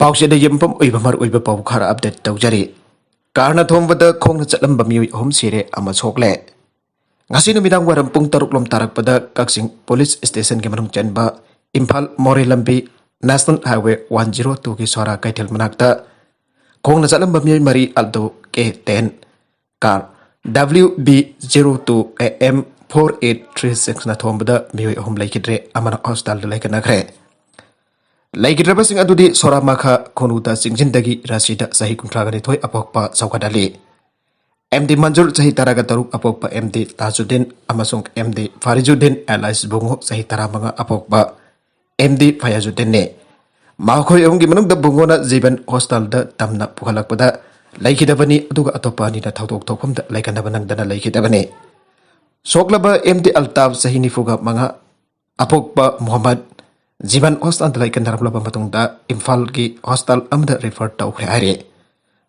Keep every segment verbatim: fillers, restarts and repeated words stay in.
ꯄꯥꯎꯆꯦꯗ ꯌꯨꯝꯐꯝ ꯑꯣꯏꯕ ꯃꯔꯨꯑꯣꯏꯕ ꯄꯥꯎ ꯈꯔ ꯑꯞꯗꯦꯠ ꯇꯧꯖꯔꯤ꯫ ꯀꯥꯔꯅ ꯊꯣꯝꯕꯗ ꯈꯣꯡꯅ ꯆꯠꯂꯝꯕ ꯃꯤꯑꯣꯏ ꯑꯍꯨꯝ ꯁꯤꯔꯦ ꯑꯃ ꯁꯣꯛꯂꯦ꯫ ꯉꯁꯤ ꯅꯨꯃꯤꯗꯥꯡ ꯋꯥꯏꯔꯝ ꯄꯨꯡ ꯇꯔꯨꯛ ꯂꯣꯝ ꯇꯥꯔꯛꯄꯗ ꯀꯛꯆꯤꯡ ꯄꯨꯂꯤꯁ ꯁ꯭ꯇꯦꯁꯟꯒꯤ ꯃꯅꯨꯡ ꯆꯟꯕ ꯏꯝꯐꯥꯜ ꯃꯣꯔꯦ ꯂꯝꯕꯤ National Highway one zero two ꯒꯤ ꯁꯣꯔꯥ ꯀꯩꯊꯦꯜ ꯃꯅꯥꯛꯇ ꯈꯣꯡꯅ ꯆꯠꯂꯝꯕ ꯃꯤꯑꯣꯏ ꯃꯔꯤ Alto K ten car W B zero two A M four eight three six ꯅ ꯊꯣꯝꯕꯗ ꯃꯤꯑꯣꯏ ꯑꯍꯨꯝ ꯂꯩꯈꯤꯗ꯭ꯔꯦ, ꯑꯃꯅ ꯍꯣꯁꯄꯤꯇꯥꯜꯗ ꯂꯥꯏꯀꯠꯅꯈ꯭ꯔꯦ꯫ ꯂꯩꯈꯤꯗ꯭ꯔꯕꯁꯤꯡ ꯑꯗꯨꯗꯤ ꯁꯣꯔꯥꯃꯥꯈꯥ ꯈꯣꯅꯨꯗ ꯆꯤꯡꯖꯤꯟꯗꯒꯤ ꯔꯥꯁꯤꯗ ꯆꯍꯤ ꯀꯨꯟꯊ꯭ꯔꯥꯒ ꯅꯤꯊꯣꯏ ꯑꯄꯣꯛꯄ ꯁꯧꯒꯠ ꯑꯂꯤ, M D ꯃꯟꯖꯨꯔ ꯆꯍꯤ ꯇꯔꯥꯒ ꯇꯔꯨꯛ ꯑꯄꯣꯛꯄ M D ꯇꯥꯖꯨꯗꯤꯟ ꯑꯃꯁꯨꯡ M D ꯐꯥꯔꯤꯖꯨꯗꯤꯟ alias ꯕꯨꯡꯉꯣ ꯆꯍꯤ ꯇꯔꯥꯃꯉꯥ ꯑꯄꯣꯛꯄ M D ꯐꯌꯥꯖꯨꯗꯤꯟꯅꯤ꯫ ꯃꯈꯣꯏ ꯑꯍꯨꯝꯒꯤ ꯃꯅꯨꯡꯗ ꯕꯨꯡꯉꯣꯅ ꯖꯤꯕꯟ ꯍꯣꯁꯄꯤꯇꯥꯜꯗ ꯇꯝꯅ ꯄꯨꯈꯠꯂꯛꯄꯗ ꯂꯩꯈꯤꯗꯕꯅꯤ, ꯑꯗꯨꯒ ꯑꯇꯣꯞꯄ ꯑꯅꯤꯅ ꯊꯧꯗꯣꯛ ꯊꯣꯛꯐꯝꯗ ꯂꯩꯀꯟꯅꯕ ꯅꯪꯗꯅ ꯂꯩꯈꯤꯗꯕꯅꯤ꯫ ꯁꯣꯛꯂꯕ M D ꯑꯜꯇꯥꯐ ꯆꯍꯤ ꯅꯤꯐꯨꯒ ꯃꯉꯥ ꯑꯄꯣꯛꯄ ꯃꯨꯍꯝꯃꯗ ꯖꯤꯕꯟ ꯍꯣꯁꯄꯤꯇꯥꯜꯗ ꯂꯩꯀꯟꯅꯔꯛꯂꯕ ꯃꯇꯨꯡꯗ ꯏꯝꯐꯥꯜꯒꯤ ꯍꯣꯁꯄꯤꯇꯥꯜ ꯑꯃꯗ ꯔꯤꯐꯔ ꯇꯧꯈ꯭ꯔꯦ ꯍꯥꯏꯔꯤ꯫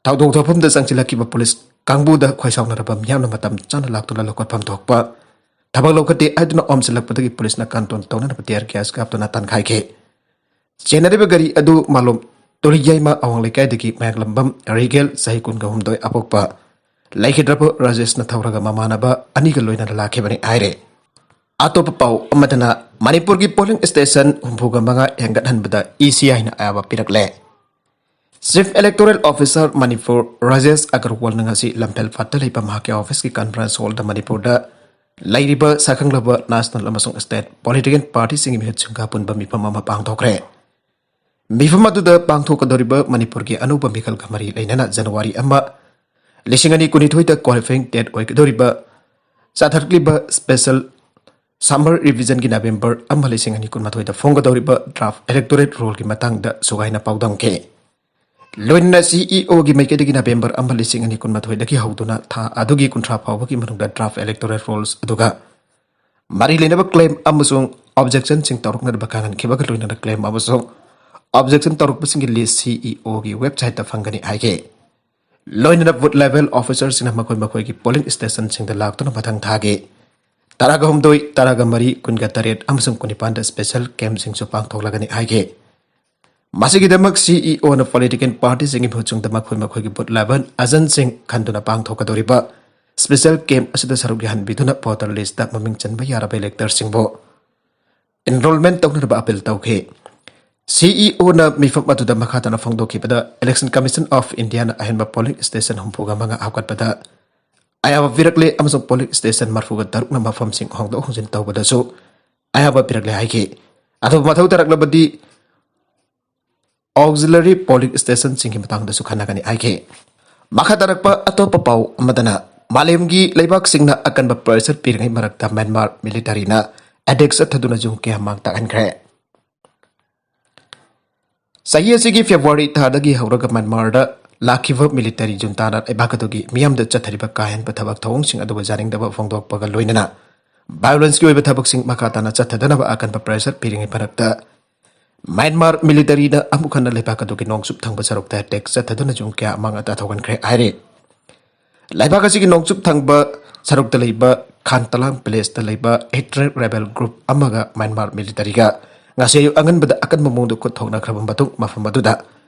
ꯊꯧꯗꯣꯛ ꯊꯣꯛꯐꯝꯗ ꯆꯪꯁꯤꯜꯂꯛꯈꯤꯕ ꯄꯨꯂꯤꯁ ꯀꯥꯡꯕꯨꯗ ꯈꯣꯏꯁꯥꯎꯅꯔꯕ ꯃꯤꯌꯥꯝꯅ ꯃꯇꯝ ꯆꯥꯅ ꯂꯥꯛꯇꯨꯅ ꯂꯧꯈꯠꯐꯝ ꯊꯣꯛꯄ ꯊꯕꯛ ꯂꯧꯈꯠꯇꯦ ꯍꯥꯏꯗꯨꯅ ꯑꯣꯝꯁꯤꯜꯂꯛꯄꯗꯒꯤ ꯄꯨꯂꯤꯁꯅ ꯀꯟꯇ꯭ꯔꯣꯜ ꯇꯧꯅꯅꯕ tear gas ꯀꯥꯞꯇꯨꯅ ꯇꯥꯟꯈꯥꯏꯈꯤ꯫ ꯆꯦꯟꯅꯔꯤꯕ ꯒꯥꯔꯤ ꯑꯗꯨ ꯃꯥꯂꯣꯝ ꯇꯨꯔꯤꯌꯥꯏꯃ ꯑꯋꯥꯡ ꯂꯩꯀꯥꯏꯗꯒꯤ ꯃꯌꯥꯡꯂꯝꯕꯝ ꯔꯤꯒꯦꯜ ꯆꯍꯤ ꯀꯨꯟꯒ ꯍꯨꯝꯗꯣꯏ ꯑꯄꯣꯛꯄ ꯂꯩꯈꯤꯗ꯭ꯔꯕ ꯔꯥꯖꯦꯁꯅ ꯊꯧꯔꯒ ꯃꯃꯥꯟꯅꯕ ꯑꯅꯤꯒ ꯂꯣꯏꯅꯅ ꯂꯥꯛꯈꯤꯕꯅꯤ ꯍꯥꯏꯔꯦ꯫ ꯑꯇꯣꯞꯄ ꯄꯥꯎ ꯑꯃꯗꯅ ꯃꯅꯤꯄꯨꯔꯒꯤ polling station ꯍꯨꯝꯐꯨꯒ ꯃꯉꯥ ꯍꯦꯟꯒꯠꯍꯟꯕꯗ E C I ꯅ ꯑꯌꯥꯕ ꯄꯤꯔꯛꯂꯦ꯫ Chief Electoral Officer Manipur Rajesh ꯑꯒꯔꯋꯥꯜꯅ ꯉꯁꯤ ꯂꯝꯐꯦꯜ ꯐꯥꯠꯇ ꯂꯩꯕ ꯃꯍꯥꯛꯀꯤ office ꯀꯤ conference hall ꯗ ꯃꯅꯤꯄꯨꯔꯗ ꯂꯩꯔꯤꯕ ꯁꯛꯈꯪꯂꯕ national ꯑꯃꯁꯨꯡ state political party ꯁꯤꯡꯒꯤ ꯃꯤꯍꯨꯠꯁꯤꯡꯒ ꯑꯄꯨꯟꯕ ꯃꯤꯐꯝ ꯑꯃ ꯄꯥꯡꯊꯣꯛꯈ꯭ꯔꯦ꯫ ꯃꯤꯐꯝ ꯑꯗꯨꯗ ꯄꯥꯡꯊꯣꯛꯀꯗꯧꯔꯤꯕ ꯃꯅꯤꯄꯨꯔꯒꯤ ꯑꯅꯧꯕ ꯃꯤꯈꯜꯒ ꯃꯔꯤ ꯂꯩꯅꯅ January ꯑꯃ, ꯂꯤꯁꯤꯡ ꯑꯅꯤ ꯀꯨꯟꯅꯤꯊꯣꯏꯗ qualifying date ꯑꯣꯏꯒꯗꯧꯔꯤꯕ, ꯆꯠꯊꯔꯛꯂꯤꯕ special summer revision ꯒꯤ November ꯑꯃ, ꯂꯤꯁꯤꯡ ꯑꯅꯤ ꯀꯨꯟꯃꯥꯊꯣꯏꯗ ꯐꯣꯡꯒꯗꯧꯔꯤꯕ draft electoral roll ꯒꯤ ꯃꯇꯥꯡꯗ ꯁꯨꯒꯥꯏꯅ ꯄꯥꯎꯗꯝꯈꯤ꯫ ꯂꯣꯏꯅꯅ C E O ꯒꯤ ꯃꯥꯏꯀꯩꯗꯒꯤ November ꯑꯃ, ꯂꯤꯁꯤꯡ ꯑꯅꯤ ꯀꯨꯟꯃꯥꯊꯣꯏꯗꯒꯤ ꯍꯧꯗꯨꯅ ꯊꯥ ꯑꯗꯨꯒꯤ ꯀꯨꯟꯊ꯭ꯔꯥ ꯐꯥꯎꯕꯒꯤ ꯃꯅꯨꯡꯗ draft electoral rolls ꯑꯗꯨꯒ ꯃꯔꯤ ꯂꯩꯅꯕ claim ꯑꯃꯁꯨꯡ objection ꯁꯤꯡ ꯇꯧꯔꯛꯅꯅꯕ ꯈꯪꯍꯟꯈꯤꯕꯒ ꯂꯣꯏꯅꯅ claim ꯑꯃꯁꯨꯡ objection ꯇꯧꯔꯛꯄꯁꯤꯡꯒꯤ list C E O ꯒꯤ website ꯇ ꯐꯪꯒꯅꯤ ꯍꯥꯏꯈꯤ꯫ ꯂꯣꯏꯅꯅ booth level officer ꯁꯤꯡꯅ ꯃꯈꯣꯏ ꯃꯈꯣꯏꯒꯤ polling station ꯁꯤꯡꯗ ꯂꯥꯛꯇꯨꯅ ꯃꯊꯪ ꯊꯥꯒꯤ ꯇꯔꯥꯒ ꯍꯨꯝꯗꯣꯏ, ꯇꯔꯥꯒ ꯃꯔꯤ, ꯀꯨꯟꯒ ꯇꯔꯦꯠ ꯑꯃꯁꯨꯡ ꯀꯨꯟꯅꯤꯄꯥꯟꯗ special camp ꯁꯤꯡꯁꯨ ꯄꯥꯡꯊꯣꯛꯂꯒꯅꯤ ꯍꯥꯏꯈꯤ꯫ ꯃꯁꯤꯒꯤꯗꯃꯛ ꯁꯤꯏꯑꯣꯅ ꯄꯣꯂꯤꯇꯤꯀꯦꯜ ꯄꯥꯔꯇꯤꯁꯤꯡꯒꯤ ꯃꯍꯨꯠ ꯁꯤꯡꯗ ꯃꯈꯣꯏ ꯃꯈꯣꯏꯒꯤ ꯕꯨꯠ ꯂꯦꯚꯦꯜ ꯑꯦꯖꯦꯟꯠꯁꯤꯡ ꯈꯟꯗꯨꯅ ꯄꯥꯡꯊꯣꯛꯀꯗꯧꯔꯤꯕ ꯁ꯭ꯄꯦꯁꯦꯜ ꯀꯦꯝꯞ ꯑꯁꯤꯗ ꯁꯔꯨꯛ ꯌꯥꯍꯟꯕꯤꯗꯨꯅ ꯚꯣꯇꯔ ꯂꯤꯁ꯭ꯠꯇ ꯃꯃꯤꯡ ꯆꯟꯕ ꯌꯥꯔꯕ ꯏꯂꯦꯛꯇꯔꯁꯤꯡꯕꯨ ꯏꯟꯔꯣꯜꯃꯦꯟꯠ ꯇꯧꯅꯅꯕ ꯑꯄꯤꯜ ꯇꯧꯈꯤ꯫ ꯁꯤꯏꯑꯣꯅ ꯃꯤꯐꯝ ꯑꯗꯨꯗ ꯃꯈꯥ ꯇꯥꯅ ꯐꯣꯡꯗꯣꯛꯈꯤꯕꯗ, Election Commission of Indiaꯅ ꯑꯍꯦꯟꯕ ꯄꯣꯂꯤꯡ ꯁ꯭ꯇꯦꯁꯟ ꯍꯨꯝꯐꯨꯒ ꯃꯉꯥ ꯍꯥꯞꯀꯠꯄꯗ ꯑꯌꯥꯕ ꯄꯤꯔꯛꯂꯦ ꯑꯃꯁꯨꯡ ꯄꯣꯂꯤꯡ ꯁ꯭ꯇꯦꯁꯟ ꯃꯔꯐꯨꯒ ꯇꯔꯨꯛꯅ ꯃꯐꯝꯁꯤꯡ ꯍꯣꯡꯗꯣꯛ ꯍꯣꯡꯖꯤꯟ ꯇꯧꯕꯗꯁꯨ ꯑꯌꯥꯕ ꯄꯤꯔꯛꯂꯦ ꯍꯥꯏꯈꯤ꯫ ꯑꯗꯨꯕꯨ ꯃꯊꯧ ꯇꯥꯔꯛꯂꯕꯗꯤ ꯑꯣꯛꯁꯤꯂꯔꯤ ꯄꯣꯂꯤꯡ ꯁ꯭ꯇꯦꯁꯟꯁꯤꯡꯒꯤ ꯃꯇꯥꯡꯗꯁꯨ ꯈꯟꯅꯒꯅꯤ ꯍꯥꯏꯈꯤ꯫ ꯃꯈꯥ ꯇꯥꯔꯛꯄ ꯑꯇꯣꯞꯄ ꯄꯥꯎ ꯑꯃꯗꯅ, ꯃꯥꯂꯦꯝꯒꯤ ꯂꯩꯕꯥꯛꯁꯤꯡꯅ ꯑꯀꯟꯕ ꯄ꯭ꯔꯦꯁꯔ ꯄꯤꯔꯤꯉꯩ ꯃꯔꯛꯇ ꯃ꯭ꯌꯥꯟꯃꯥꯔ ꯃꯤꯂꯤꯇꯔꯤꯅ ꯑꯦꯇꯦꯛ ꯆꯠꯊꯗꯨꯅ ꯌꯨꯝ ꯀꯌꯥ ꯃꯥꯡ ꯇꯥꯛꯍꯟꯈ꯭ꯔꯦ꯫ ꯆꯍꯤ ꯑꯁꯤꯒꯤ ꯐꯦꯕ꯭ꯔꯨꯋꯥꯔꯤ ꯊꯥꯗꯒꯤ ꯍꯧꯔꯒ ꯃ꯭ꯌꯥꯟꯃꯥꯔꯗ ꯂꯥꯛꯈꯤꯕ ꯃꯤꯂꯤꯇꯔꯤ ꯖꯨꯟꯇꯥꯅ ꯂꯩꯕꯥꯛ ꯑꯗꯨꯒꯤ ꯃꯤꯌꯥꯝꯗ ꯆꯠꯊꯔꯤꯕ ꯀꯥ ꯍꯦꯟꯕ ꯊꯕꯛ ꯊꯧꯑꯣꯡꯁꯤꯡ ꯑꯗꯨꯕꯨ ꯌꯥꯅꯤꯡꯗꯕ ꯐꯣꯡꯗꯣꯛꯄꯒ ꯂꯣꯏꯅꯅ ꯚꯥꯏꯑꯣꯂꯦꯟꯁꯀꯤ ꯑꯣꯏꯕ ꯊꯕꯛꯁꯤꯡ ꯃꯈꯥ ꯇꯥꯅ ꯆꯠꯊꯗꯅꯕ ꯑꯀꯟꯕ ꯄ꯭ꯔꯦꯁꯔ ꯄꯤꯔꯤꯉꯩ ꯃꯔꯛꯇ, ꯃ꯭ꯌꯥꯟꯃꯥꯔ ꯃꯤꯂꯤꯇꯔꯤꯅ ꯑꯃꯨꯛ ꯍꯟꯅ ꯂꯩꯕꯥꯛ ꯑꯗꯨꯒꯤ ꯅꯣꯡꯆꯨꯞ ꯊꯪꯕ ꯁꯔꯨꯛꯇ ꯑꯦꯇꯦꯛ ꯆꯠꯊꯗꯨꯅ ꯌꯨꯝ ꯀꯌꯥ ꯑꯃꯥꯡ ꯑꯇꯥ ꯊꯣꯛꯍꯟꯈ꯭ꯔꯦ ꯍꯥꯏꯔꯤ꯫ ꯂꯩꯕꯥꯛ ꯑꯁꯤꯒꯤ ꯅꯣꯡꯆꯨꯞ ꯊꯪꯕ ꯁꯔꯨꯛꯇ ꯂꯩꯕ ꯈꯥꯟꯇꯂꯥꯡ ꯚꯤꯂꯦꯖꯇ ꯂꯩꯕ ꯏꯊꯅꯤꯛ ꯔꯦꯕꯦꯜ ꯒ꯭ꯔꯨꯞ ꯑꯃꯒ ꯃ꯭ꯌꯥꯟꯃꯥꯔ ꯃꯤꯂꯤꯇꯔꯤꯒ ꯉꯁꯤ ꯑꯌꯨꯛ ꯑꯉꯟꯕꯗ ꯑꯀꯟꯕ ꯃꯑꯣꯡꯗ ꯈꯨꯠ ꯊꯣꯛꯅꯈ꯭ꯔꯕ ꯃꯇꯨꯡ, ꯃꯐꯝ ꯑꯗꯨꯗ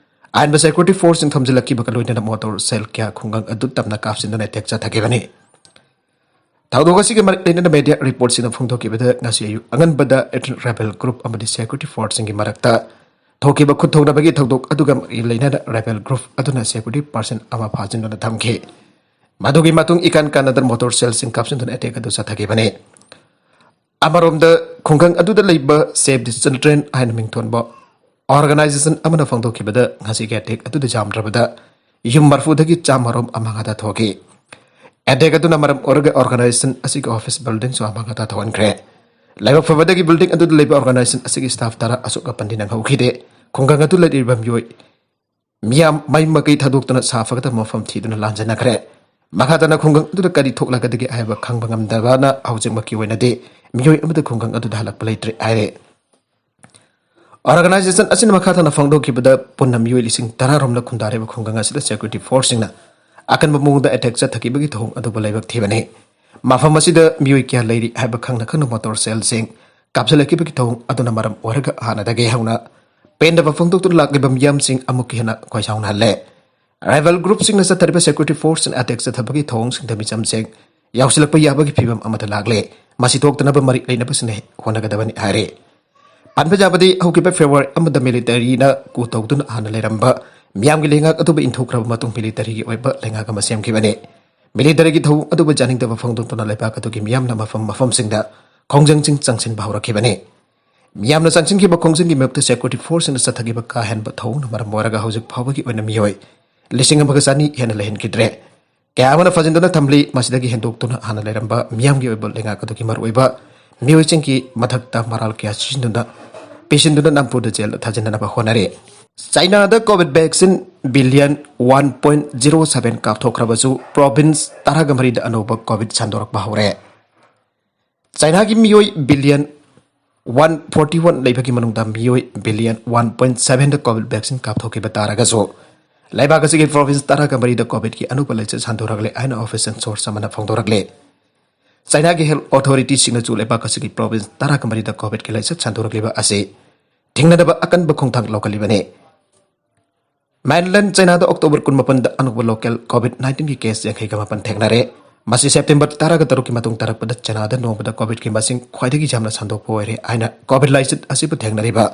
ꯑꯍꯦꯟꯕ ꯁꯦꯀ꯭ꯌꯨꯔꯤꯇꯤ ꯐꯣꯔꯁꯁꯤꯡ ꯊꯝꯖꯤꯜꯂꯛꯈꯤꯕꯒ ꯂꯣꯏꯅꯅ ꯃꯣꯇꯣꯔ ꯁꯦꯜ ꯀꯌꯥ ꯈꯨꯡꯒꯪ ꯑꯗꯨ ꯇꯝꯅ ꯀꯥꯞꯁꯤꯟꯗꯨꯅ ꯑꯦꯇꯦꯛ ꯆꯠꯊꯈꯤꯕꯅꯤ꯫ ꯊꯧꯗꯣꯛ ꯑꯁꯤꯒꯤ ꯃꯔꯤ ꯂꯩꯅꯅ ꯃꯦꯗꯤꯌꯥ ꯔꯤꯄꯣꯔꯠꯁꯤꯡꯅ ꯐꯣꯡꯗꯣꯛꯈꯤꯕꯗ, ꯉꯁꯤ ꯑꯌꯨꯛ ꯑꯉꯟꯕꯗ ꯏꯊꯅꯤꯛ ꯔꯦꯕꯦꯜ ꯒ꯭ꯔꯨꯞ ꯑꯃꯗꯤ ꯁꯦꯀ꯭ꯌꯨꯔꯤꯇꯤ ꯐꯣꯔꯁꯁꯤꯡꯒꯤ ꯃꯔꯛꯇ ꯊꯣꯛꯈꯤꯕ ꯈꯨꯠ ꯊꯣꯛꯅꯕꯒꯤ ꯊꯧꯗꯣꯛ ꯑꯗꯨꯒ ꯃꯔꯤ ꯂꯩꯅꯅ ꯔꯦꯕꯦꯜ ꯒ꯭ꯔꯨꯞ ꯑꯗꯨꯅ ꯁꯦꯀ꯭ꯌꯨꯔꯤꯇꯤ ꯄꯥꯔꯁꯟ ꯑꯃ ꯐꯥꯖꯤꯟꯗꯨꯅ ꯊꯝꯈꯤ꯫ ꯃꯗꯨꯒꯤ ꯃꯇꯨꯡ ꯏꯀꯥꯟ ꯀꯥꯟꯅꯗꯅ ꯃꯣꯇꯣꯔ ꯁꯦꯜꯁꯤꯡ ꯀꯥꯞꯁꯤꯟꯗꯨꯅ ꯑꯦꯇꯦꯛ ꯑꯗꯨ ꯆꯠꯊꯈꯤꯕꯅꯤ꯫ ꯑꯃꯔꯣꯝꯗ, ꯈꯨꯡꯒꯪ ꯑꯗꯨꯗ ꯂꯩꯕ Save the Children ꯍꯥꯏꯅ ꯃꯤꯡꯊꯣꯟꯕ ꯑꯣꯔꯒꯅꯥꯏꯖꯦꯁꯟ ꯑꯃꯅ ꯐꯣꯡꯗꯣꯛꯈꯤꯕꯗ, ꯉꯁꯤꯒꯤ ꯑꯦꯇꯦꯛ ꯑꯗꯨꯗ ꯌꯥꯝꯗ꯭ꯔꯕꯗ ꯌꯨꯝ ꯃꯔꯐꯨꯗꯒꯤ ꯆꯥꯝꯃꯔꯣꯝ ꯑꯃꯥꯡ ꯑꯇꯥ ꯊꯣꯛꯈꯤ꯫ ꯑꯦꯇꯦꯛ ꯑꯗꯨꯅ ꯃꯔꯝ ꯑꯣꯏꯔꯒ ꯑꯣꯔꯒꯅꯥꯏꯖꯦꯁꯟ ꯑꯁꯤꯒꯤ ꯑꯣꯐꯤꯁ ꯕꯤꯜꯗꯤꯡꯁꯨ ꯑꯃꯥꯡ ꯑꯇꯥ ꯊꯣꯛꯍꯟꯈ꯭ꯔꯦ꯫ ꯂꯥꯏꯕꯛ ꯐꯕꯗꯒꯤ ꯕꯤꯜꯗꯤꯡ ꯑꯗꯨꯗ ꯂꯩꯕ ꯑꯣꯔꯒꯅꯥꯏꯖꯦꯁꯟ ꯑꯁꯤꯒꯤ ꯁ꯭ꯇꯥꯐ ꯇꯔꯥ ꯑꯁꯣꯛ ꯑꯄꯟꯗꯤ ꯅꯪꯍꯧꯈꯤꯗꯦ꯫ ꯈꯨꯡꯒꯪ ꯑꯗꯨ ꯂꯩꯔꯤꯕ ꯃꯤꯑꯣꯏ ꯃꯤꯌꯥꯝ ꯃꯩ ꯃꯀꯩ ꯊꯥꯗꯣꯛꯇꯨꯅ ꯁꯥ ꯐꯒꯗꯕ ꯃꯐꯝ ꯊꯤꯗꯨꯅ ꯂꯥꯟꯖꯟꯅꯈ꯭ꯔꯦ꯫ ꯃꯈꯥ ꯇꯥꯅ ꯈꯨꯡꯒꯪ ꯑꯗꯨꯗ ꯀꯔꯤ ꯊꯣꯛꯂꯛꯀꯗꯒꯦ ꯍꯥꯏꯕ ꯈꯪꯕ ꯉꯝꯗꯕꯅ ꯍꯧꯖꯤꯛꯃꯛꯀꯤ ꯑꯣꯏꯅꯗꯤ ꯃꯤꯑꯣꯏ ꯑꯃꯗ ꯈꯨꯡꯒꯪ ꯑꯗꯨꯗ ꯍꯜꯂꯛꯄ ꯂꯩꯇ꯭ꯔꯤ ꯍꯥꯏꯔꯦ꯫ ꯑꯣꯔꯒꯅꯥꯏꯖꯦꯁꯟ ꯑꯁꯤꯅ ꯃꯈꯥ ꯇꯥꯅ ꯐꯣꯡꯗꯣꯛꯈꯤꯕꯗ, ꯄꯨꯟꯅ ꯃꯤꯑꯣꯏ ꯂꯤꯁꯤꯡ ꯇꯔꯥ ꯔꯣꯝꯅ ꯈꯨꯟꯗꯥꯔꯤꯕ ꯈꯨꯡꯒꯪ ꯑꯁꯤꯗ ꯁꯦꯀ꯭ꯌꯨꯔꯤꯇꯤ ꯐꯣꯔꯁꯁꯤꯡꯅ ꯑꯀꯟꯕ ꯃꯑꯣꯡꯗ ꯑꯦꯇꯦꯛ ꯆꯠꯊꯈꯤꯕꯒꯤ ꯊꯧꯑꯣꯡ ꯑꯗꯨꯕꯨ ꯂꯥꯏꯕꯛ ꯊꯤꯕꯅꯤ꯫ ꯃꯐꯝ ꯑꯁꯤꯗ ꯃꯤꯑꯣꯏ ꯀꯌꯥ ꯂꯩꯔꯤ ꯍꯥꯏꯕ ꯈꯪꯅ ꯈꯪꯅ ꯃꯣꯇꯣꯔ ꯁꯦꯜꯁꯤꯡ ꯀꯥꯞꯁꯤꯜꯂꯛꯈꯤꯕꯒꯤ ꯊꯧꯑꯣꯡ ꯑꯗꯨꯅ ꯃꯔꯝ ꯑꯣꯏꯔꯒ ꯍꯥꯟꯅꯗꯒꯤ ꯍꯧꯅ ꯄꯦꯟꯗꯕ ꯐꯣꯡꯗꯣꯛꯇꯨꯅ ꯂꯥꯛꯂꯤꯕ ꯃꯤꯌꯥꯝꯁꯤꯡ ꯑꯃꯨꯛꯀ ꯍꯦꯟꯅ ꯈꯣꯏꯁꯥꯎꯅꯍꯜꯂꯦ꯫ Rival groupꯁꯤꯡꯅ ꯆꯠꯊꯔꯤꯕ security forceꯁꯤꯡꯅ attack ꯆꯠꯊꯕꯒꯤ ꯊꯧꯑꯣꯡꯁꯤꯡꯗ ꯃꯤꯆꯝꯁꯤꯡ ꯌꯥꯎꯁꯤꯜꯂꯛꯄ ꯌꯥꯕꯒꯤ ꯐꯤꯕꯝ ꯑꯃꯗ ꯂꯥꯛꯂꯦ꯫ ꯃꯁꯤ ꯊꯣꯛꯇꯅꯕ ꯃꯔꯤꯛ ꯂꯩꯅꯕꯁꯤꯡꯅ ꯍꯣꯠꯅꯒꯗꯕꯅꯤ ꯍꯥꯏꯔꯦ꯫ ꯄꯟꯕ ꯌꯥꯕꯗꯤ, ꯍꯧꯈꯤꯕ February ꯑꯃꯗ militaryꯅ ꯀꯨ ꯇꯧꯗꯨꯅ ꯍꯥꯟꯅ ꯂꯩꯔꯝꯕ ꯃꯤꯌꯥꯝꯒꯤ ꯂꯩꯉꯥꯛ ꯑꯗꯨꯕꯨ ꯏꯟꯊꯣꯛꯈ꯭ꯔꯕ ꯃꯇꯨꯡ militaryꯒꯤ ꯑꯣꯏꯕ ꯂꯩꯉꯥꯛ ꯑꯃ ꯁꯦꯝꯈꯤꯕꯅꯤ꯫ Militaryꯒꯤ ꯊꯧꯑꯣꯡ ꯑꯗꯨꯕꯨ ꯌꯥꯅꯤꯡꯗꯕ ꯐꯣꯡꯗꯣꯛꯇꯨꯅ ꯂꯩꯕꯥꯛ ꯑꯗꯨꯒꯤ ꯃꯤꯌꯥꯝꯅ ꯃꯐꯝ ꯃꯐꯝꯁꯤꯡꯗ ꯈꯣꯡꯖꯪꯁꯤꯡ ꯆꯪꯁꯤꯟꯕ ꯍꯧꯔꯛꯈꯤꯕꯅꯤ꯫ ꯃꯤꯌꯥꯝꯅ ꯆꯪꯁꯤꯟꯈꯤꯕ ꯈꯣꯡꯖꯪꯒꯤ ꯃꯥꯌꯣꯛꯇ security forceꯁꯤꯡꯅ ꯆꯠꯊꯈꯤꯕ ꯀꯥ ꯍꯦꯟꯕ ꯊꯧꯑꯣꯡꯅ ꯃꯔꯝ ꯑꯣꯏꯔꯒ ꯍꯧꯖꯤꯛ ꯐꯥꯎꯕꯒꯤ ꯑꯣꯏꯅ ꯃꯤꯑꯣꯏ ꯂꯤꯁꯤꯡ ꯑꯃꯒ ꯆꯅꯤ ꯍꯦꯟꯅ ꯂꯩꯍꯟꯈꯤꯗ꯭ꯔꯦ꯫ ꯀꯌꯥ ꯑꯃꯅ ꯐꯥꯖꯤꯟꯗꯨꯅ ꯊꯝꯂꯤ꯫ ꯃꯁꯤꯗꯒꯤ ꯍꯦꯟꯗꯣꯛꯇꯨꯅ ꯍꯥꯟꯅ ꯂꯩꯔꯝꯕ ꯃꯤꯌꯥꯝꯒꯤ ꯑꯣꯏꯕ ꯂꯩꯉꯥꯛ ꯑꯗꯨꯒꯤ ꯃꯔꯨꯑꯣꯏꯕ ꯃꯤꯑꯣꯏꯁꯤꯡꯒꯤ ꯃꯊꯛꯇ ꯃꯔꯥꯜ ꯀꯌꯥ ꯁꯤꯖꯤꯟꯗꯨꯅ, ꯄꯤꯁꯤꯟꯗꯨꯅ ꯅꯝꯐꯨꯗ ꯖꯦꯜꯗ ꯊꯥꯖꯤꯟꯅꯅꯕ ꯍꯣꯠꯅꯔꯤ꯫ ꯆꯥꯏꯅꯥꯗ COVID vaccine billion one point zero seven ꯀꯥꯞꯊꯣꯛꯈ꯭ꯔꯕꯁꯨ, province ꯇꯔꯥꯒ ꯃꯔꯤꯗ ꯑꯅꯧꯕ COVID ꯁꯟꯗꯣꯔꯛꯄ ꯍꯧꯔꯦ꯫ ꯆꯥꯏꯅꯥꯒꯤ ꯃꯤꯑꯣꯏ billion one forty one ꯂꯩꯕꯒꯤ ꯃꯅꯨꯡꯗ ꯃꯤꯑꯣꯏ billion one point sevenꯗ COVID vaccine ꯀꯥꯞꯊꯣꯛꯈꯤꯕ ꯇꯥꯔꯒꯁꯨ, ꯂꯩꯕꯥꯛ ꯑꯁꯤꯒꯤ province ꯇꯔꯥꯒ ꯃꯔꯤꯗ COVIDꯀꯤ ꯑꯅꯧꯕ ꯂꯥꯏꯆꯠ ꯁꯟꯗꯣꯔꯛꯂꯦ ꯍꯥꯏꯅ official source ꯑꯃꯅ ꯐꯣꯡꯗꯣꯔꯛꯂꯦ꯫ ꯆꯥꯏꯅꯥꯒꯤ health authorityꯁꯤꯡꯅꯁꯨ ꯂꯩꯕꯥꯛ ꯑꯁꯤꯒꯤ province ꯇꯔꯥꯒ ꯃꯔꯤꯗ COVIDꯀꯤ ꯂꯥꯏꯆꯠ ꯁꯟꯗꯣꯔꯛꯂꯤꯕ ꯑꯁꯤ ꯊꯤꯡꯅꯅꯕ ꯑꯀꯟꯕ ꯈꯣꯡꯊꯥꯡ ꯂꯧꯈꯠꯂꯤꯕꯅꯤ꯫ Mainland Chinaꯗ October ꯀꯨꯟꯃꯥꯄꯟꯗ ꯑꯅꯧꯕ local COVID nineteenꯒꯤ case ꯌꯥꯡꯈꯩꯒ ꯃꯥꯄꯟ ꯊꯦꯡꯅꯔꯦ꯫ ꯃꯁꯤ September ꯇꯔꯥꯒ ꯇꯔꯨꯛꯀꯤ ꯃꯇꯨꯡ ꯇꯥꯔꯛꯄꯗ Chinaꯗ ꯅꯣꯡꯃꯗ COVIDꯀꯤ ꯃꯁꯤꯡ ꯈ꯭ꯋꯥꯏꯗꯒꯤ ꯌꯥꯝꯅ ꯁꯟꯗꯣꯛꯄ ꯑꯣꯏꯔꯦ ꯍꯥꯏꯅ COVID ꯂꯥꯏꯆꯠ ꯑꯁꯤꯕꯨ ꯊꯦꯡꯅꯔꯤꯕ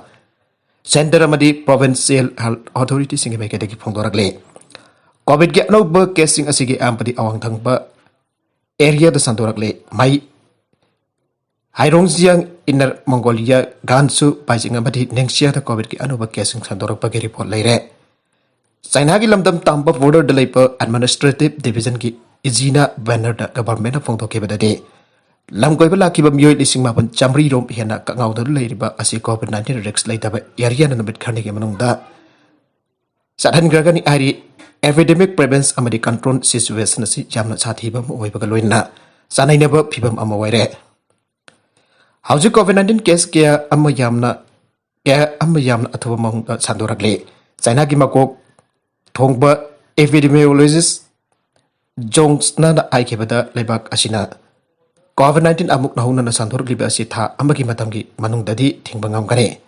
centre ꯑꯃꯗꯤ provincial health authorityꯁꯤꯡꯒꯤ ꯃꯥꯏꯀꯩꯗꯒꯤ ꯐꯣꯡꯗꯣꯔꯛꯂꯤ꯫ COVIDꯀꯤ ꯑꯅꯧꯕ caseꯁꯤꯡ ꯑꯁꯤꯒꯤ ꯑꯌꯥꯝꯕꯗꯤ ꯑꯋꯥꯡ ꯊꯪꯕ areaꯗ ꯁꯟꯗꯣꯔꯛꯂꯤ꯫ ꯃꯩ ꯍꯥꯏꯔꯣꯡꯖꯤꯌꯥꯡ, Inner Mongolia, ꯒꯥꯟꯁꯨ, ꯄꯥꯏꯖꯤꯡ ꯑꯃꯗꯤ ꯅꯦꯡꯁꯤꯌꯥꯗ COVIDꯀꯤ ꯑꯅꯧꯕ caseꯁꯤꯡ ꯁꯟꯗꯣꯔꯛꯄꯒꯤ report ꯂꯩꯔꯦ꯫ ꯆꯥꯏꯅꯥꯒꯤ ꯂꯝꯗꯝ ꯇꯥꯝꯕ borderꯗ ꯂꯩꯕ administrative divisionꯒꯤ Ijina bannerꯗ governmentꯅ ꯐꯣꯡꯗꯣꯛꯈꯤꯕꯗꯗꯤ, ꯂꯝ ꯀꯣꯏꯕ ꯂꯥꯛꯈꯤꯕ ꯃꯤꯑꯣꯏ ꯂꯤꯁꯤꯡ ꯃꯥꯄꯟ ꯆꯥꯃꯔꯤ ꯔꯣꯝ ꯍꯦꯟꯅ ꯀꯛꯉꯥꯎꯗꯨꯅ ꯂꯩꯔꯤꯕ ꯑꯁꯤ COVID nineteen risk ꯂꯩꯇꯕ areaꯅ ꯅꯨꯃꯤꯠ ꯈꯔꯅꯤꯒꯤ ꯃꯅꯨꯡꯗ ꯆꯠꯍꯟꯈ꯭ꯔꯒꯅꯤ ꯍꯥꯏꯔꯤ꯫ Epidemic prevalence ꯑꯃꯗꯤ control situation ꯑꯁꯤ ꯌꯥꯝꯅ ꯁꯥꯊꯤꯕ ꯑꯃ ꯑꯣꯏꯕꯒ ꯂꯣꯏꯅꯅ ꯆꯥꯅꯩꯅꯕ ꯐꯤꯕꯝ ꯑꯃ ꯑꯣꯏꯔꯦ꯫ ꯍꯧꯖꯤꯛ COVID nineteen case ꯀꯌꯥ ꯑꯃ ꯌꯥꯝꯅ, ꯀꯌꯥ ꯑꯃ ꯌꯥꯝꯅ ꯑꯊꯨꯕ ꯃꯑꯣꯡꯗ ꯁꯟꯗꯣꯔꯛꯂꯤ꯫ ꯆꯥꯏꯅꯥꯒꯤ ꯃꯀꯣꯛ ꯊꯣꯡꯕ epidemiologist Zhong Snana ꯍꯥꯏꯈꯤꯕꯗ, ꯂꯩꯕꯥꯛ ꯑꯁꯤꯅ COVID nineteen ꯑꯃꯨꯛ ꯅꯧꯍꯧꯅꯅ ꯁꯟꯗꯣꯔꯛꯂꯤꯕ ꯑꯁꯤ ꯊꯥ ꯑꯃꯒꯤ ꯃꯇꯝꯒꯤ ꯃꯅꯨꯡꯗꯗꯤ ꯊꯤꯡꯕ ꯉꯝꯒꯅꯤ꯫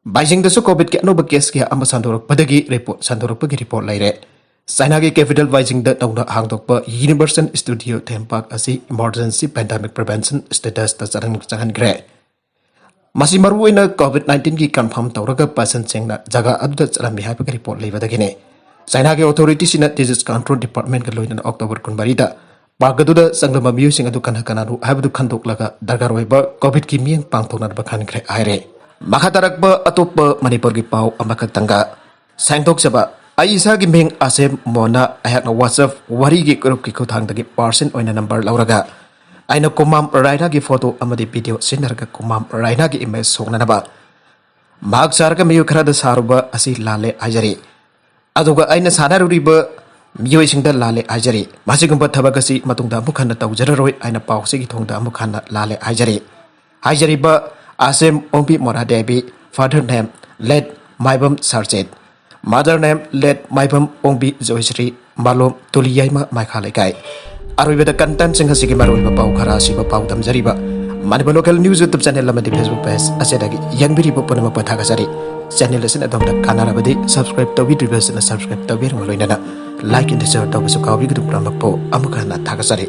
ꯕꯥꯏꯖꯤꯡꯗꯁꯨ ꯀꯣꯚꯤꯗꯀꯤ ꯑꯅꯧꯕ ꯀꯦꯁ ꯀꯌꯥ ꯑꯃ ꯁꯟꯗꯣꯔꯛꯄꯗꯒꯤ ꯔꯤꯄꯣꯔꯠ ꯁꯟꯗꯣꯔꯛꯄꯒꯤ ꯔꯤꯄꯣꯔꯠ ꯂꯩꯔꯦ꯫ ꯆꯥꯏꯅꯥꯒꯤ ꯀꯦꯄꯤꯇꯦꯜ ꯕꯥꯏꯖꯤꯡꯗ ꯅꯧꯅ ꯍꯥꯡꯗꯣꯛꯄ ꯌꯨꯅꯤꯚꯔꯁꯦꯜ ꯁ꯭ꯇꯨꯗꯤꯑꯣ ꯊꯤꯝ ꯄꯥꯔꯛ ꯑꯁꯤ ꯏꯃꯔꯖꯦꯟꯁꯤ ꯄꯦꯟꯗꯦꯃꯤꯛ ꯄ꯭ꯔꯤꯚꯦꯟꯁꯟ ꯁ꯭ꯇꯦꯇꯁꯇ ꯆꯪꯍꯟꯈ꯭ꯔꯦ꯫ ꯃꯁꯤ ꯃꯔꯨꯑꯣꯏꯅ ꯀꯣꯚꯤꯗ ꯅꯥꯏꯟꯇꯤꯟꯒꯤ ꯀꯟꯐꯥꯔꯝ ꯇꯧꯔꯒ ꯄꯦꯁꯦꯟꯁꯤꯡꯅ ꯖꯒꯥ ꯑꯗꯨꯗ ꯆꯠꯂꯝꯃꯤ ꯍꯥꯏꯕꯒꯤ ꯔꯤꯄꯣꯔꯠ ꯂꯩꯕꯗꯒꯤꯅꯤ꯫ ꯆꯥꯏꯅꯥꯒꯤ ꯑꯣꯊꯣꯔꯤꯇꯤꯁꯤꯡꯅ ꯗꯤꯖꯤꯁ ꯀꯟꯇ꯭ꯔꯣꯜ ꯗꯤꯄꯥꯔꯠꯃꯦꯟꯒ ꯂꯣꯏꯅꯅ ꯑꯣꯛꯇꯣꯕꯔ ꯀꯨꯟꯃꯔꯤꯗ ꯄꯥꯔꯛ ꯑꯗꯨꯗ ꯆꯪꯂꯝꯕ ꯃꯤꯑꯣꯏꯁꯤꯡ ꯑꯗꯨ ꯀꯅꯥ ꯀꯅꯥꯅꯣ ꯍꯥꯏꯕꯗꯨ ꯈꯟꯗꯣꯛꯂꯒ ꯗꯔꯀꯥꯔ ꯑꯣꯏꯕ ꯀꯣꯚꯤꯗꯀꯤ ꯃꯤꯠꯌꯦꯡ ꯄꯥꯡꯊꯣꯛꯅꯅꯕ ꯈꯟꯈ꯭ꯔꯦ ꯍꯥꯏꯔꯦ꯫ ꯃꯈꯥ ꯇꯥꯔꯛꯄ ꯑꯇꯣꯞꯄ ꯃꯅꯤꯄꯨꯔꯒꯤ ꯄꯥꯎ ꯑꯃꯈꯛꯇꯪꯒ ꯁꯦꯡꯗꯣꯛꯆꯕ꯫ ꯑꯩ ꯏꯁꯥꯒꯤ ꯃꯤꯡ ꯑꯁꯦꯝ ꯃꯣꯅ꯫ ꯑꯩꯍꯥꯛꯅ WhatsApp ꯋꯥꯔꯤꯒꯤ ꯒ꯭ꯔꯨꯞꯀꯤ ꯈꯨꯠꯊꯥꯡꯗꯒꯤ ꯄꯥꯔꯁꯟ ꯑꯣꯏꯅ ꯅꯝꯕꯔ ꯂꯧꯔꯒ ꯑꯩꯅ ꯀꯨꯃꯥꯝ ꯔꯥꯏꯅꯥꯒꯤ ꯐꯣꯇꯣ ꯑꯃꯗꯤ ꯚꯤꯗꯤꯑꯣ ꯁꯤꯖꯤꯟꯅꯔꯒ ꯀꯨꯃꯥꯝ ꯔꯥꯏꯅꯥꯒꯤ ꯏꯃꯦꯖ ꯁꯣꯛꯅꯅꯕ ꯃꯍꯥꯛ ꯆꯥꯔꯒ ꯃꯤꯑꯣꯏ ꯈꯔꯗ ꯁꯥꯔꯨꯕ ꯑꯁꯤ ꯂꯥꯜꯂꯦ ꯍꯥꯏꯖꯔꯤ꯫ ꯑꯗꯨꯒ ꯑꯩꯅ ꯁꯥꯟꯅꯔꯨꯔꯤꯕ ꯃꯤꯑꯣꯏꯁꯤꯡꯗ ꯂꯥꯜꯂꯦ ꯍꯥꯏꯖꯔꯤ꯫ ꯃꯁꯤꯒꯨꯝꯕ ꯊꯕꯛ ꯑꯁꯤ ꯃꯇꯨꯡꯗ ꯑꯃꯨꯛ ꯍꯟꯅ ꯇꯧꯖꯔꯔꯣꯏ ꯍꯥꯏꯅ ꯄꯥꯎꯁꯤꯒꯤ ꯊꯣꯡꯗ ꯑꯃꯨꯛ ꯍꯟꯅ ꯂꯥꯜꯂꯦ ꯍꯥꯏꯖꯔꯤ꯫ ꯍꯥꯏꯖꯔꯤꯕ ꯑꯁꯦꯝ ꯑꯣꯡꯕꯤ ꯃꯣꯔꯥꯗꯦꯕꯤ, father name late ꯃꯥꯏꯕꯝ ꯁꯔꯖꯤꯠ, mother name late ꯃꯥꯏꯕꯝ ꯑꯣꯡꯕꯤ ꯖꯣꯏꯁ꯭ꯔꯤ, ꯃꯥꯂꯣꯝ ꯇꯨꯂꯤꯌꯥꯏꯃ ꯃꯥꯏꯈꯥ ꯂꯩꯀꯥꯏ꯫ ꯑꯔꯣꯏꯕꯗ ꯀꯟꯇꯦꯟꯁꯤꯡ ꯑꯁꯤꯒꯤ ꯃꯔꯨꯑꯣꯏꯕ ꯄꯥꯎ ꯈꯔ ꯑꯁꯤꯕꯨ ꯄꯥꯎ ꯇꯝꯖꯔꯤꯕ Manipur local news YouTube channel ꯑꯃꯗꯤ ꯐꯦꯁꯕꯨꯛ ꯄꯦꯖ ꯑꯁꯤꯗꯒꯤ ꯌꯦꯡꯕꯤꯔꯤꯕ ꯄꯨꯝꯅꯃꯛꯄꯨ ꯊꯥꯒꯠꯆꯔꯤ꯫ ꯆꯦꯅꯦꯜ ꯑꯁꯤꯅ ꯑꯗꯣꯝꯗ ꯀꯥꯟꯅꯔꯕꯗꯤ ꯁꯕꯁꯀ꯭ꯔꯥꯏꯕ ꯇꯧꯕꯤꯗ꯭ꯔꯤꯕꯁꯤꯡꯅ ꯁꯕꯁꯀ꯭ꯔꯥꯏꯕ ꯇꯧꯕꯤꯔꯕ ꯂꯣꯏꯅꯅ ꯂꯥꯏꯛ ꯑꯃꯗꯤ ꯁꯤꯌꯔ ꯇꯧꯕꯁꯨ ꯀꯥꯎꯕꯤꯒꯅꯨ꯫ ꯄꯨꯝꯅꯃꯛꯄꯨ ꯑꯃꯨꯛ ꯍꯟꯅ ꯊꯥꯒꯠꯆꯔꯤ꯫